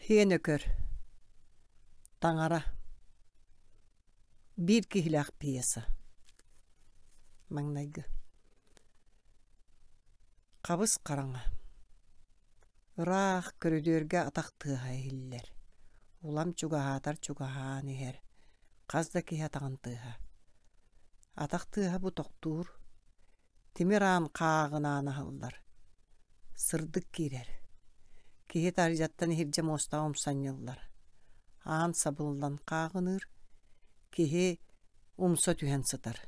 Һиэн Өкөр Таҥара Биир киһилээх пьеса Маҥнайгы Хабыс хараҥа Ыраах көрүдүөргэ атах тыаһа иһиллэр, улам чугаһаатар чугаһаан иһэр, хас да киһи атаҕын тыаһа. Атах тыаһа бу тохтуур, Тимир аан хааҕынаан аһыллар, сырдык киирэр, киһи таһырдьаттан иһирдьэ муостаҕа умсанньыллар, аан сабыллан хааҕыныыр, киһи умса түһэн сытар.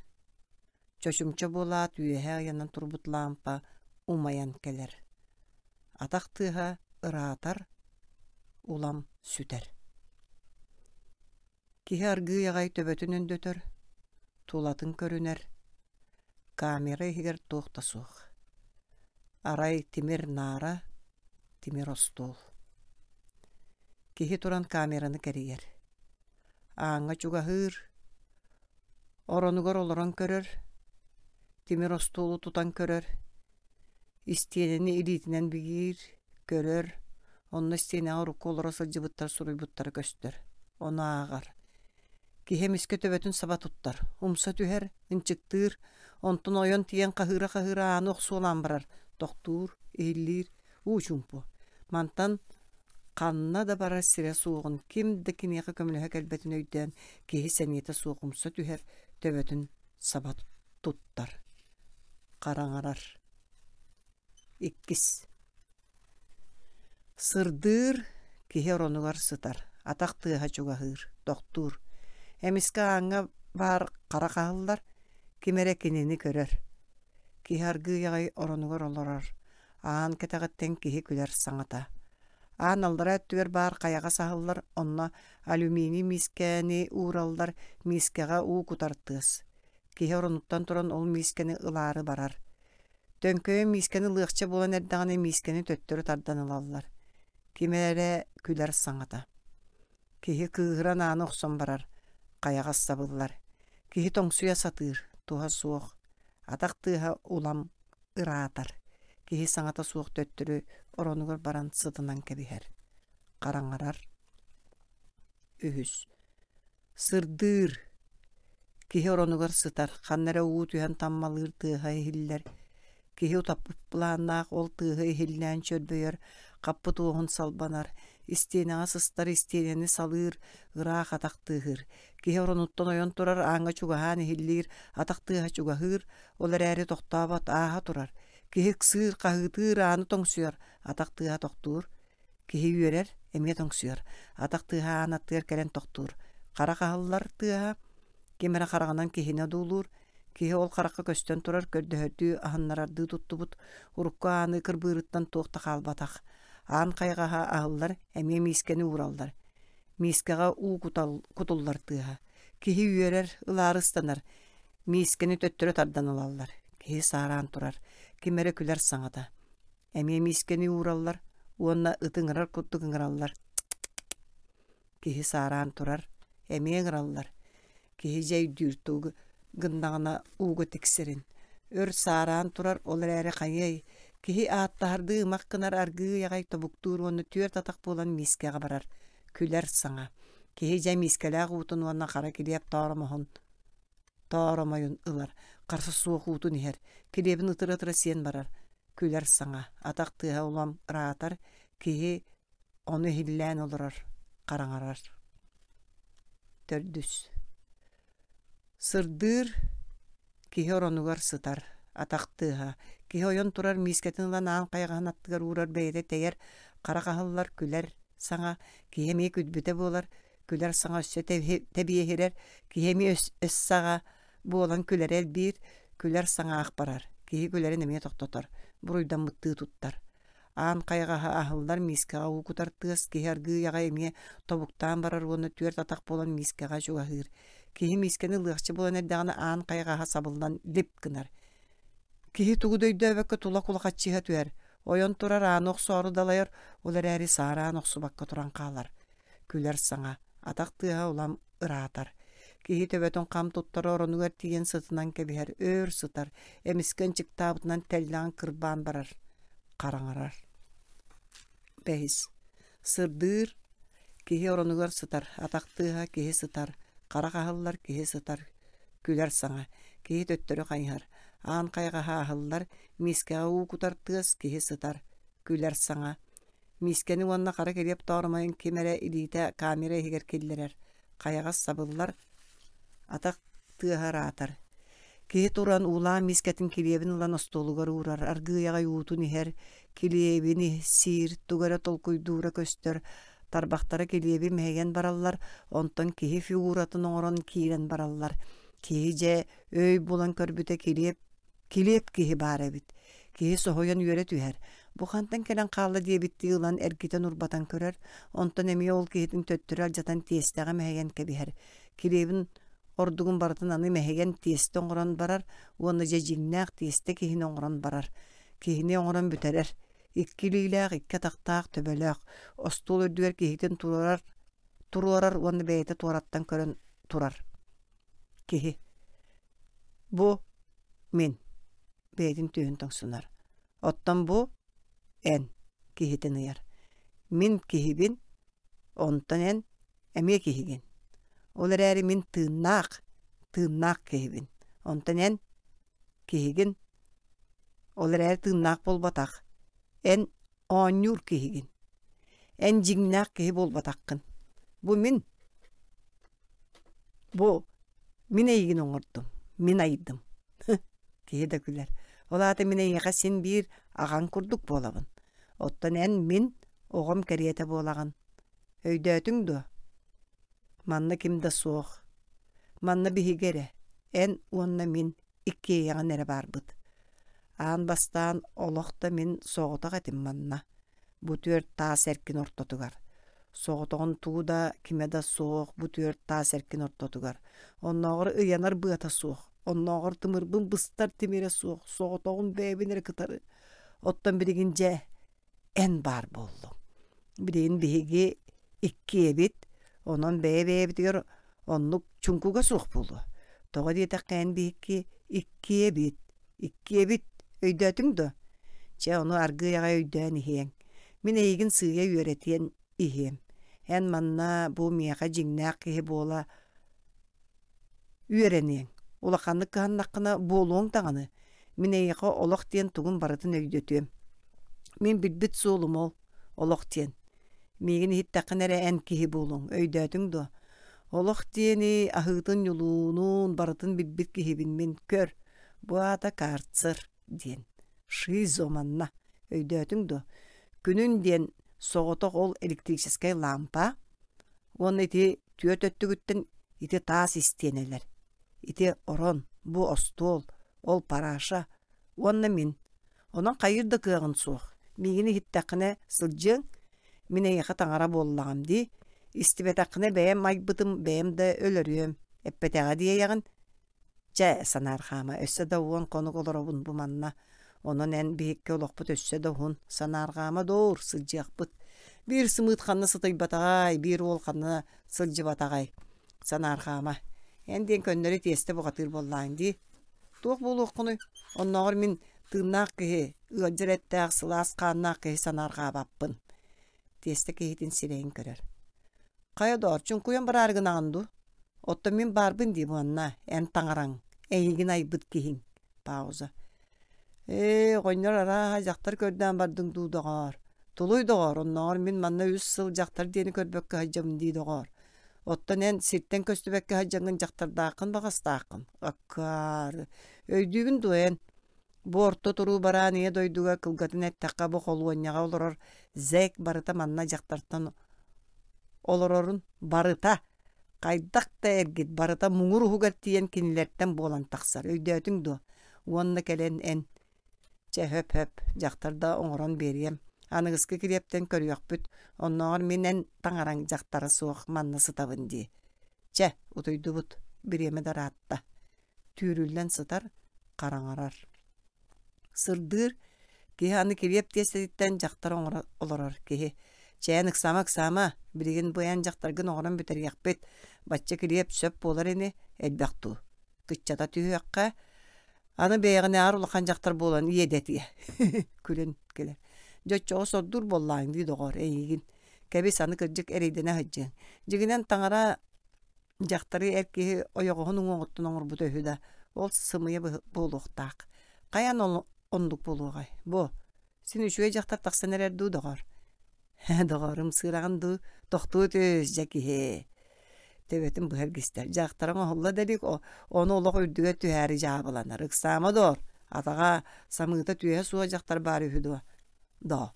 Чочумча буолаат үөһэ ыйанан турбут лаампа умайан кэлэр, атах тыаһа ыраатар, улам сүтэр. Киһи аргыый аҕай төбөтүн өндөтөр, тулатын көрүнэр, камера иһигэр туох да суох. Арай тимир наара, тимир остуол. Киһи туран камераны кэрийэр. Ааҥҥа чугаһыыр, оронугар олорон көрөр, тимир остуолу тутан көрөр, Истиэнэни илиитинэн бигиир, көрөр, онно истиэнэҕэ урукку олоро сылдьыбыттар суруйбуттара көстөр, ону ааҕар. Киһи эмискэ төбөтүн саба туттар, умса түһэр, ынчыктыыр, онтон ойон тиийэн хаһыыра-хаһыыра ааны охсуолаан барар, тохтуур, иһиллиир, уу чуумпу. Мантан ханна да барар сирэ суоҕун, ким да киниэхэ көмөлөһө кэлбэтин өйдөөн, киһи сэниэтэ суох умса түһэр, төбөтүн саба туттар. Хараҥарар. Иккис. Сырдыыр, киһи оронугар сытар, атах тыаһа чугаһыыр, тохтуур. Эмискэ ааҥҥа баар хара хаһыллар, ким эрэ кинини көрөр. Киһи аргыый аҕай оронугар олорор, аан кэтэҕиттэн киһи күлэр саҥата. Аан аллараа өттүгэр баар хайаҕас аһыллар, онно алюминий миискэни уураллар, миискэҕэ уу кутар тыас. Киһи оронуттан туран ол миискэни ылаары барар. Төҥкөйөн миискэни ылыахча буолан эрдэҕинэ миискэни төттөрү тардан ылаллар. Ким эрэ күлэр саҥата. Киһи кыыһыран ааны охсон барар, хайаҕас сабыллар. Киһи тоҥсуйа сатыыр, туһа суох. Атах тыаһа улам ыраатар. Киһи саҥата суох төттөрү оронугар баран сытынан кэбиһэр. Хараҥарар. Үһүс. Сырдыыр, киһи оронугар сытар, ханна эрэ уу түһэн таммалыыр тыаһа иһиллэр. Киһи утаппыт былааннаах ол тыаһы иһиллээн чөрбөйөр, хаппыт уоһун салбанар, истиэнэҕэ сыстар истиэнэни салыыр, ыраах атах тыаһыыр. Киһи оронуттан ойон турар, ааҥҥа чугаһаан иһиллиир, атах тыаһа чугаһыыр, ол эрээри тохтообот, ааһа турар. Киһи ыксыыр, хаһыытыыр, ааны тоҥсуйар, атах тыаһа тохтуур. Киһи үөрэр, эмиэ тоҥсуйар, атах тыаһа аан аттыгар кэлэн тохтуур. Харах аһыллар тыаһа, ким эрэ хараҕынан киһини одуулуур, киһи ол харахха көстөн турар көрдөһөрдүү аһыннарардыы туттубут, урукку ааны кырбыырыттан туох да хаалбатах. Аан хайҕаһа аһыллар, эмиэ миискэни уураллар. Миискэҕэ уу кутал, кутуллар тыаһа. Киһи үөрэр, ылаары ыстанар. Миискэни төттөрү тардан ылаллар. Киһи саараан турар. Ким эрэ күлэр саҥата. Эмиэ миискэни уураллар уонна ыты ыҥырар курдук ыҥыраллар. Киһи саараан турар, эмиэ ыҥыраллар. Киһи дьэ өйдүүр тугу гыннаҕына ууга тиксэрин. Өр саараан турар, ол эрээри хайыай, киһи ааттаһардыы ымах гынар аргыый аҕай тобуктуур уонна түөрт атах буолан миискэҕэ барар. Күлэр саҥа. Киһи дьэ миискэлээх уутун уонна хара килиэп тооромоһун тооромойун ылар, харса суох уутун иһэр, килиэбин ытыра-ытыра сиэн барар. Күлэр саҥа, атах тыаһа улам ыраатар, киһи ону иһиллээн олорор, хараҥарар. Төрдүс. Сырдыыр киһи оронугар сытар, атах тыаһа. Киһи ойон турар миискэтин ылан аан хайаҕаһын аттыгар уурар бэйэтэ тэйэр, харах аһыллар, күлэр саҥа, киһи эмиэ күлбүтэ буолар, күлэр саҥа өссө тэбиэһирэр, киһи эмиэ өс саҕа буолан күлэрэ элбиир, күлэр саҥа ах барар, киһи күлэрин эмиэ тохтотор, буруйдаммыттыы туттар. Аан хайаҕаһа аһыллар миискэҕэ уу кутар тыас киһи аргыый аҕай эмиэ тобуктаан барар уонна түөрт атах буолан миискэҕэ чугаһыыр. Киһи миискэни ылыахча буолан эрдэҕинэ аан хайаҕаһа сабыллан лип гынар. Киһи тугу да өйдөөбөккө тула кулахаччыһа түһэр, ойон турар ааны охсоору далайар, ол эрээри саараан охсубакка туран хаалар. Күлэр саҥа, атах тыаһа улам ыраатар. Киһи төбөтүн хам туттара оронугар тиийэн сытынан кэбиһэр, өр сытар, эмискэ ынчыктаабытынан тэллэҕин кырбаан барар, хараҥарар. Бэһис. Сырдыыр. Киһи оронугар сытар, атах тыаһа киһи сытар, харах аһыллар киһи сытар, күлэр саҥа, киһи төттөрү хайыһар, аан хайаҕаһа аһыллар, миискэҕэ уу кутар тыас киһи сытар, күлэр саҥа. Миискэни уонна хара килиэп тоорумайын ким эрэ илиитэ камера иһигэр киллэрэр, хайаҕас сабыллар, атах тыаһа ыраатар. Киһи туран уулаан миискэтин килиэбин ылан остуолугар уурар, аргыый аҕай уутун иһэр, килиэбин сиир, тугу эрэ толкуйдуура көстөр, тарбахтара килиэби мэһийэн бараллар, онтон киһи фигуратын оҥорон киирэн бараллар. Киһи дьэ өй булан көрбүтэ килиэп килиэп киһи баар эбит. Киһи соһуйан үөрэ түһэр. Бу хантан кэлэн хаалла диэбиттии ылан эргитэн-урбатан көрөр, онтон эмиэ ол киһитин төттөрү алдьатан тиэстэҕэ мэһийэн кэбиһэр. Килиэбин ордугун барытын аны мэһийэн тиэстэ оҥорон барар уонна дьэ дьиҥнээх тиэстэ киһини оҥорон барар. Киһини оҥорон бүтэрэр. Икки илиилээх, икки атахтаах, төбөлөөх. Остуол үрдүгэр киһитин туруорар, туруорар уонна бэйэтэ туораттан көрөн турар. Киһи. Бу мин бэйэтин түөһүн тоҥсунар. Оттон бу эн киһитин ыйар. Мин киһибин, онтон эн эмиэ киһигин. Ол эрээри мин тыыннаах, тыыннаах киһибин. Онтон эн киһигин, ол эрээри тыыннаах буолбатах. Эн оонньуур киһигин. Эн дьиҥнээх киһи буолбатаххын. Бу мин. Бу мин эйигин оҥордум, мин айдым. Киһи да күлэр. Ол аата мин эйиэхэ син биир аҕаҥ курдук буолабын. Оттон эн мин оҕом кэриэтэ буолаҕын. Өйдөөтүҥ дуо? Манна ким да суох. Манна биһиги эрэ, эн уонна мин иккиэйэҕин эрэ баарбыт. Аан бастаан олох да мин соҕотох этим манна, бу түөрт таас эркин ортотугар. Соҕотоҕун тугу да, кимэ да суох бу түөрт таас эркин ортотугар. Оннооҕор ыйанар быата суох, оннооҕор тымырбын быстар тимирэ суох, соҕотоҕун бэйэбин эрэ кытары. Оттон билигин дьэ эн баар буоллуҥ. Билигин биһиги иккиэбит, онон бэйэ-бэйэбитигэр оннук чуҥкуга суох буолуо. Тоҕо диэтэххэ эн биһикки иккиэбит, иккиэбит, өйдөөтүҥ дуо? Чэ, ону аргыый аҕай өйдөөн иһиэҥ. Мин эйигин сыыйа үөрэтиэн иһиэм. Эн манна бу миэхэ дьиҥнээх киһи буола Үөрэниэҥ, улаханнык кыһаннаххына буолуоҥ даҕаны, мин эйиэхэ олох диэн тугун барытын өйдөтүөм. Мин билбит суолум ол, олох диэн. Миигин иһиттэххинэ эрэ эн киһи буолуоҥ, өйдөөтүҥ дуо? Олох диэни, аһыытын-ньулуунун барытын билбит киһибин мин, көр, бу аата карцер диэн. Шизо манна, өйдөөтүҥ дуо? Күнүн диэн соҕотох ол электрическэй лаампа уонна ити Түөрт өттүгүттэн ити таас истиэнэлэр, ити орон, бу остуол, ол параша уонна мин. Онон хайыыр да кыаҕын суох. Миигин иһиттэххинэ сылдьыаҥ, мин эйиэхэ таҥара буоллаҕым дии. Истибэтэххинэ бэйэм айбытым, бэйэм да өлөрүөм. Эппэтэҕэ диэйэҕин Чэ, санаарҕаама, өссө да уон хонук олоробун бу манна. Онон эн биһикки олохпут өссө да уһун. Санаарҕаама доор, сылдьыахпыт. Биир сымыыт ханна сытыйбатаҕай, биир уол ханна сылдьыбатаҕай. Санаарҕаама. Эн диэн көннөрү тиэстэ бухатыыр буоллааҥ дии. Туох буолуоххунуй? Оннооҕор мин тыыннаах киһи, ыалдьар эттээх, сылаас хааннаах киһи санаарҕаабаппын. Тиэстэ киһитин сирэйин көрөр. Хайа доор, чуҥкуйан бараары гынаҕын дуу? Оттон мин баарбын дии манна, эн таҥараҥ, эйигин айбыт киһиҥ. Пауза. Ээ, оҕонньор арааһа дьахтар көрдөөн бардыҥ дуу, доҕоор. Тулуй, доҕоор, оннооҕор мин манна үс сыл дьахтар диэни көрбөккө сылдьабын дии, доҕоор. Оттон эн сиртэн көстүбэккэ сылдьаҥҥын дьахтардааххын баҕастааххын. Акаары. Өйдүүгүн дуо эн? Бу орто туруу бараан ийэ дойдуга кылгатын эттэххэ бу холуонньаҕа олорор зэк барыта манна дьахтартан олорорун барыта хайдах да эргит барыта муҥур уһугар тиийэн кинилэртэн буолан тахсар өйдөөтүҥ дуо уонна кэлэн эн чэ хөп-хөп дьахтар да оҥорон биэриэм аныгыскы килиэптэн көрүөхпүт оннооҕор мин эн таҥараҥ дьахтара суох манна сытабын дии чэ утуйдубут бириэмэ да ыраатта түүрүллэн сытар, хараҥарар. Сырдыыр киһи аны килиэп тиэстэтиттэн дьахтар оҥоро олорор киһи. Чээн ыксаама-ыксаама, билигин бу эн дьахтаргын оҥорон бүтэриэхпит, бачча килиэп сөп буолар ини, элбэх дуу. Кыччата түһүөххэ, аны бэйэҕинээҕэр улахан дьахтар буолан иэдэтиэ. Күлэн кэлэр. Дьэ оччоҕо сордуур буоллааҥ дии доҕоор эйигин. Кэбис, аны кырдьык эрэйдэнэ сылдьыаҥ. Дьиҥинэн таҥара дьахтары эр киһи ойоҕоһун уҥуоҕуттан оҥорбута үһү да, ол сымыйа буолуохтаах. Хайаан оннук буолуоҕай? Бу, син үчүгэй дьахтар тахсан эрэр дуу, доҕор? Доҕорум, сыыраҕын дуу, тохтуу түс, дьэ киһи. Төбөтүн быһа илгистэр. Дьахтарыҥ оһолло да илик, ону олох үрдүгэр түһээри дьаабыланар. Ыксаама доор, атаҕа самыыта түөһэ суох дьахтар баар үһү дуо? Доо,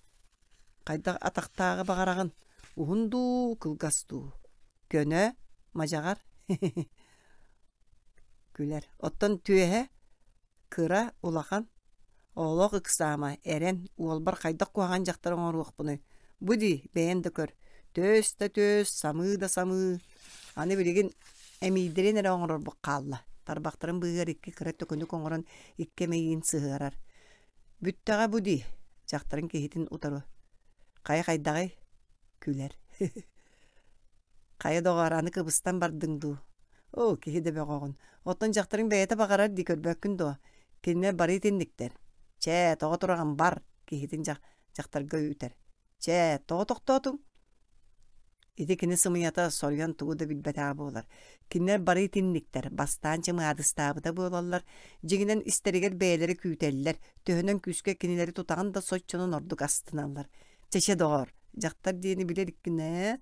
хайдах атахтааҕы баҕараҕын? Уһун дуу, кылгас дуу? Көнө, мадьаҕар? Күлэр. Оттон түөһэ Кыра, улахан, олох ыксаама, эрэн, уолбар хайдах куһаҕан дьахтар оҥоруохпунуй? Бу дии, бэйэн да көр, төс да төс, самыы да самыы. Аны билигин эмиийдэрин эрэ оҥорорбут хаалла. Тарбахтарын быыһыгар икки кыра төкүнүк оҥорон икки эмиийин сыһыарар. Бүттэҕэ бу дии, дьахтарын киһитин утары. Хайа хайдаҕый? Күлэр. Хайа доҕоор, аны кыбыстан бардыҥ дуу? Оо, киһи да бөҕөҕүн. Оттон дьахтарыҥ бэйэтэ баҕарар дии көрбөккүн дуо? Кинилэр бары итинниктэр. Чээ, тоҕо тураҕын бар, киһитин дьахтарга үтэр. Чээ, тоҕо тохтоотуҥ? Ити кини сымыйата соруйан тугу да билбэтэҕэ буолар. Кинилэр бары итинниктэр, бастаан чымаадыстаабыта буолаллар, дьиҥинэн истэригэр бэйэлэрэ күүтэллэр, төһөнөн күүскэ кинилэри тутаҕын да соччонон ордук астыналлар. Чэ-чэ, доҕоор, дьахтар диэни билэ иликкин ээ?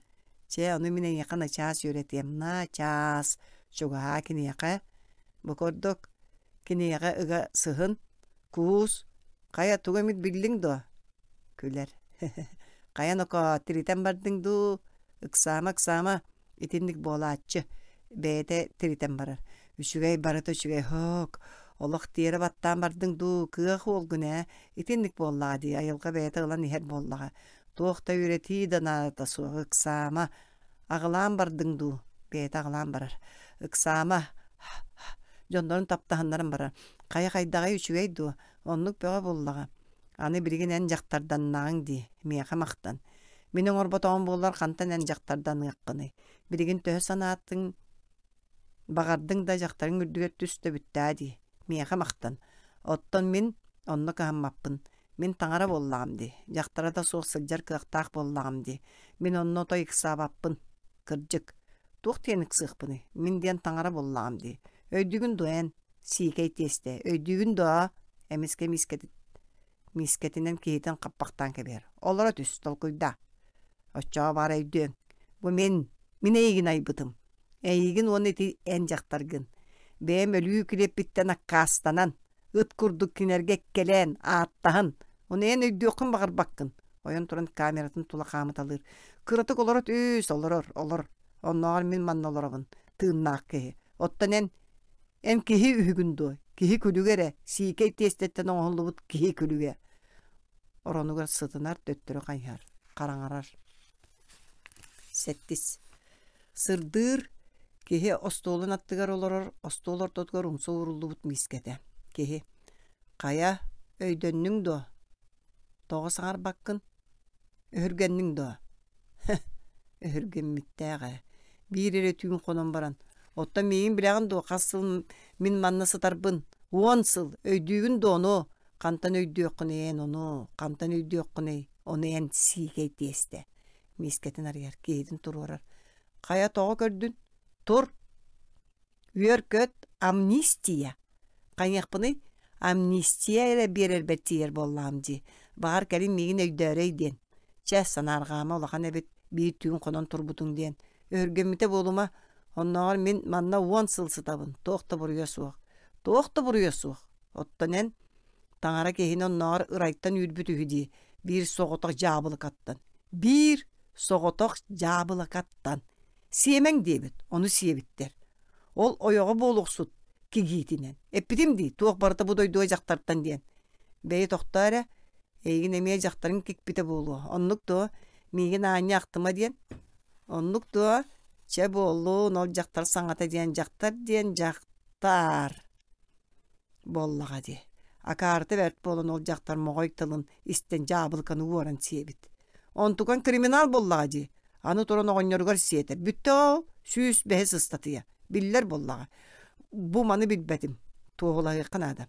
Чэ, ону мин эйиэхэ начаас үөрэтиэм, начаас. Чугаһаа киниэхэ. Бу курдук, киниэхэ ыга сыһын, куус, хайа тугу эмит биллиҥ дуо? Күлэр. Хайа нокоо, тиритэн бардыҥ дуу? Ыксаама, ыксаама, итинник буолааччы. Бэйэтэ тиритэн барар. Үчүгэй барыта үчүгэй, һоок, олох тиэрэ баттаан бардыҥ дуу, кыах уолгун ээ, итинник буоллаҕа дии, айылҕа бэйэтэ ылан иһэр буоллаҕа. Туох да үөрэтии да наадата суох, ыксаама. Аҕылаан бардыҥ дуу, бэйэтэ аҕылаан барар. Ыксаама, дьоннорун таптаһыннаран барар. Хайа хайдаҕай үчүгэй дуо, оннук бөҕө буоллаҕа. Аны билигин эн дьахтарданнаҕыҥ дии, миэхэ махтан. Мин оҥорботоҕум буоллар хантан эн дьахтарданыаххыный? Билигин төһө санаатыҥ Баҕардыҥ да дьахтарыҥ үрдүгэр түс да бүттээ дии, миэхэ махтан. Оттон мин онно кыһаммаппын. Мин таҥара буоллаҕым дии, дьахтара да суох сылдьар кыахтаах буоллаҕым дии. Мин онно отой ыксаабаппын. Кырдьык, туох диэн ыксыахпыный? Мин диэн таҥара буоллаҕым дии. Өйдүүгүн дуо эн? Сиикэй тиэстэ. Өйдүүгүн дуо? Эмискэ миискэтинэн киһитин хаппахтаан кэбиһэр. Олоро түс, толкуйдаа. Оччоҕо баара өйдүөҥ. Бу мин, мин эйигин айбытым. Эйигин уонна ити эн дьахтаргын. Бэйэм өлүү килиэппиттэн аккаастанан, ыт курдук кинилэргэ эккэлээн, ааттаһан, ону эн өйдүөххүн баҕарбаккын. Ойон туран камератын тула хаамыталыыр. Кыратык олоро түс, олорор, олор. Оннооҕор мин манна олоробун, тыыннаах киһи. Оттон эн, эн киһи үһүгүн дуо? Киһи күлүгэ эрэ, сиикэй тиэстэттэн оҥоһуллубут киһи күлүгэ. Оронугар сытынар, төттөрү хайыһар, хараҥарар. Сэттис. Сырдыыр киһи остуолун аттыгар олорор, остуол ортотугар умса ууруллубут миискэтэ. Киһи: «Хайа, өйдөннүҥ дуо? Тоҕо саҥарбаккын? Өһүргэнниҥ дуо?» Өһүргэммиттээх ээ. Биир эрэ түүн хонон баран, «Оттон миигин билэҕин дуо, хас сыл мин манна сытарбын? Уон сыл! Өйдүүгүн дуо ону? Хантан өйдүөххүнүй эн ону? Хантан өйдүөххүнүй? Ону эн сиикэй тиэстэ!» Миискэтин арыйар, киһитин туруорар. «Хайа тоҕо көрдүн? Тур! Үөр-көт, амнистия! Хайыахпыный? Амнистия эрэ биэрэрбэр тиийэр буоллаҕым дии. Баҕар кэлин миигин өйдөөрөй диэн. Чэ, санаарҕаама улахан эбит, биир түүн хонон турбутуҥ диэн. Өһүргэммитэ буолума. Оннооҕор мин манна уон сыл сытабын, туох да буруйа суох. Туох да буруйа суох. Оттон эн таҥара киһини оннооҕор ырайтан үүрбүт үһү дии, биир соҕотох дьаабылыкаттан. Биир соҕотох дьаабылакаттан. Сиэмэҥ диэбит, ону сиэбиттэр. Ол ойоҕо буолуохсут кигиитинэн. Эппитим дии, туох барыта бу дойдуга дьахтартан диэн. Бэйи тохтоо эрэ, эйигин эмиэ дьахтарыҥ кикпитэ буолуо. Оннук дуо? Миигин аанньа ахтыма диэн. Оннук дуо? Чэ буоллун, ол дьахтар саҥата диэн дьахтар диэн дьахтар буоллаҕа дии. Акаарыта бэрт буолан ол дьахтар моҕой тылын истэн дьаабылыканы уоран сиэбит. Онтукан криминал буоллаҕа дии. Аны туран оҕонньоругар сиэтэр. Бүттэ ол 105 ыстатыйа. Биллэр буоллаҕа. Бу маны билбэтим. Туоһулаһыахха наада.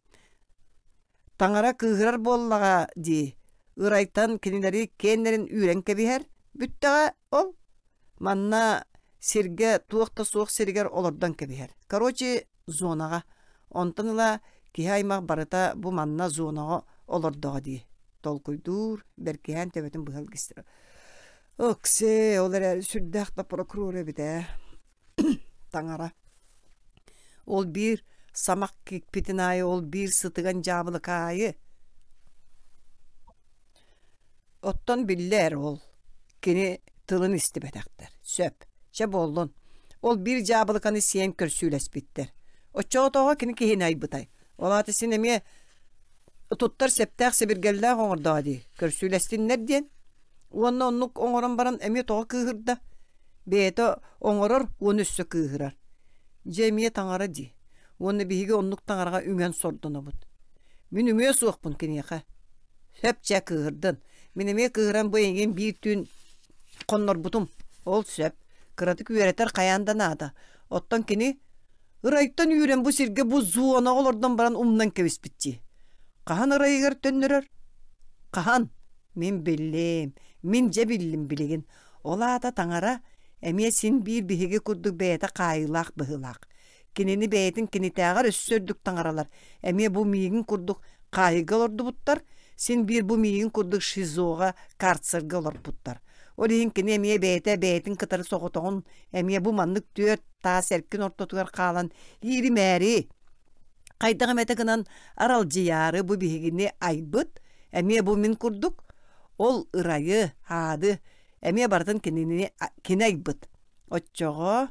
Таҥара кыыһырар буоллаҕа дии. Ырайтан кинилэри киэннэрин үүрэн кэбиһэр. Бүттэҕэ ол. Манна сиргэ туох да суох сиригэр олордон кэбиһэр. Короче, зонаҕа. Онтон ыла киһи аймах барыта бу манна зонаҕа олордоҕо дии. Толкуйдуур, бэркиһээн төбөтүн быһа илгистэр. Оксээ, ол эрээри сүрдээх да прокурор эбит ээ. Таҥара. Ол биир самах кикпитин аайы, ол биир сытыган дьаабылыка аайы Оттон биллэ эр ол, кини тылын истибэтэхтэр. Сөп, чэ буоллун. Ол биир дьаабылыканы сиэн көрсүүлэспиттэр. Оччоҕо тоҕо кини киһини айбытай? Ол аата син эмиэ туттар сэптээх сэбиргэллээх оҥордоҕо дии, көрсүүлэстиннэр диэн. Уонна оннук оҥорон баран эмиэ тоҕо кыыһырда? Бэйэтэ оҥорор уонна өссө кыыһырар. Дьэ эмиэ таҥара дии. Уонна биһиги оннук таҥараҕа үҥэн сордонобут. Мин үҥүө суохпун киниэхэ. Сөп чэ кыыһырдын. Мин эмиэ кыыһыран бу эйигин биир түүн хоннорбутум. Ол сөп. Кыратык үөрэтэр хайаан да наада. Оттон кини ырайтан үүрэн бу сиргэ бу зонаҕа олордон баран умнан кэбиспит дии. Хаһан ырайыгар төннөрөр? Хаһан? Мин биллим. Мин дьэ биллим билигин. Ол аата таҥара эмиэ син биир биһиги курдук бэйэтэ хаайыылаах быһыылаах. Кинини бэйэтин кинитээҕэр өссө үрдүк таҥаралар эмиэ бу миигин курдук хаайыыга олордубуттар, син биир бу миигин курдук ШИЗОҕа, карцерга олорбуттар. Ол иһин кини эмиэ бэйэтэ бэйэтин кытары соҕотоҕун эмиэ бу маннык түөрт таас эркин ортотугар хаалан ииримээри, хайдах эмэтэ гынан аралдьыйаары бу биһигини айбыт, эмиэ бу мин курдук, ол ырайы, аады эмиэ барытын кинини кини айбыт. Оччоҕо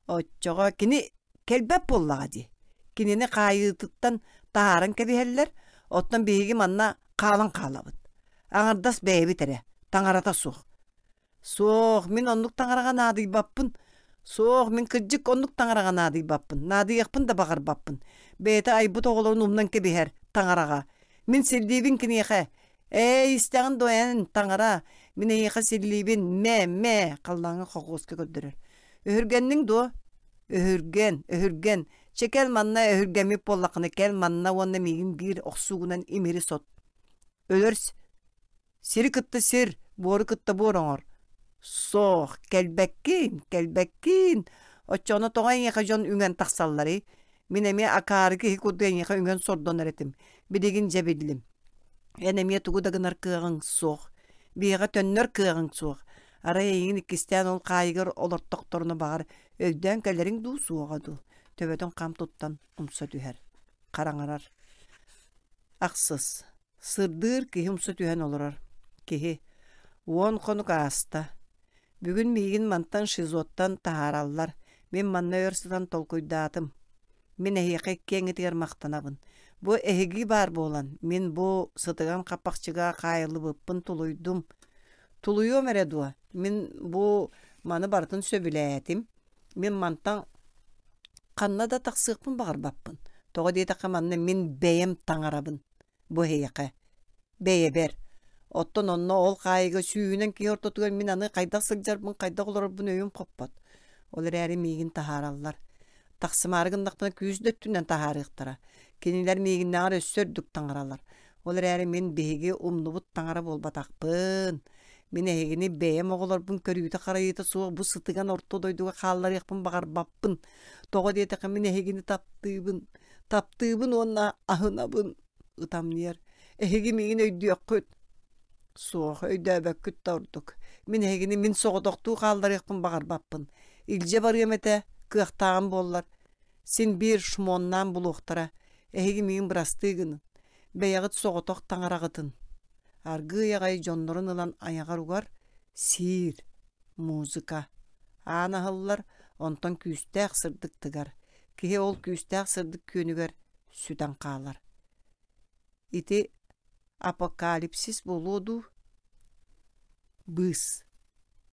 Оччоҕо кини кэлбэт буоллаҕа дии. Кинини хаайыытыттан таһааран кэбиһэллэр, оттон биһиги манна хаалан хаалабыт. Аҥардас бэйэбит эрэ, таҥарата суох. Суох, мин оннук таҥараҕа наадыйбаппын. Суох, мин кырдьык оннук таҥараҕа наадыйбаппын, наадыйыахпын да баҕарбаппын. Бэйэтэ айбыт оҕолорун умнан кэбиһэр таҥараҕа. Мин сирдиибин киниэхэ. Ээ, истэҕин дуо эн, таҥара, мин эйиэхэ силлиибин, мэ, мэ, халлааҥҥа хокуоска көрдөрөр. Өһүргэнниҥ дуо? Өһүргэн, өһүргэн. Чэ кэл манна өһүргэммит буоллаххына кэл манна уонна миигин биир охсуугунан имири сот. Өлөр сири кытта сир, буору кытта буор оҥор. Суох, кэлбэккин, кэлбэккин. Оччоҕуна тоҕо эйиэхэ дьон үҥэн тахсалларый? Мин эмиэ акаары киһи курдук эйиэхэ үҥэн сордонор этим. Билигин дьэ биллим. Эн эмиэ тугу да гынар кыаҕыҥ суох. Биһиэхэ төннөр кыаҕыҥ суох. Арай эйигин иккистээн ол хаайыгар олортохторуна баҕар өйдөөн кэлэриҥ дуу суоҕа дуу. Төбөтүн хам туттан умса түһэр. Хараҥарар. Ахсыс. Сырдыыр киһи умса түһэн олорор. Киһи. Уон хонук ааста. Бүгүн миигин мантан ШИЗОттан таһаараллар. Мин манна өр сытан толкуйдаатым. Мин эһиэхэ иккиэҥҥитигэр махтанабын. Бу эһиги баар буолан, мин бу сытыган хаппахчыга хаайыллыбыппын тулуйдум. Тулуйуом эрэ дуо, мин бу маны барытын сөбүлээтим. Мин мантан ханна да тахсыахпын баҕарбаппын. Тоҕо диэтэххэ манна мин бэйэм таҥарабын. Бу эһиэхэ. Бэйэбэр. Оттон онно ол хаайыыга сүүһүнэн киһи ортотугар мин аны хайдах сылдьарбын, хайдах олорорбун өйүм хоппот. Ол эрээри миигин таһаараллар. Тахсымаары гыннахпына күүс да өттүнэн таһаарыахтара. Кинилэр миигиннээҕэр өссө үрдүк таҥаралар. Ол эрээри мин биһиги умнубут таҥара буолбатахпын. Мин эһигини бэйэм оҕолорбун көрүүтэ-харайыыта суох бу сытыган орто дойдуга хаалларыахпын баҕарбаппын. Тоҕо диэтэххэ мин эһигини таптыыбын. Таптыыбын уонна аһынабын. Ытамньыйар. Эһиги миигин өйдүөххүт. Суох, өйдөөбөккүт да ордук. Мин эһигини мин соҕотохтуу хаалларыахпын баҕарбаппын. Илдьэ барыам этэ, кыахтааҕым буоллар. Син биир шмоннаан булуохтара. Эһиги миигин бырастыы гынын. Бэйэҕит соҕотох таҥараҕытын. Аргыый аҕай дьоннорун ылан айаҕар угар, сиир. Музыка. Аан аһыллар, онтон күүстээх сырдык тыгар. Киһи ол күүстээх сырдык күөнүгэр сүтэн хаалар. Ити апокалипсис буолуо дуу? Быыс.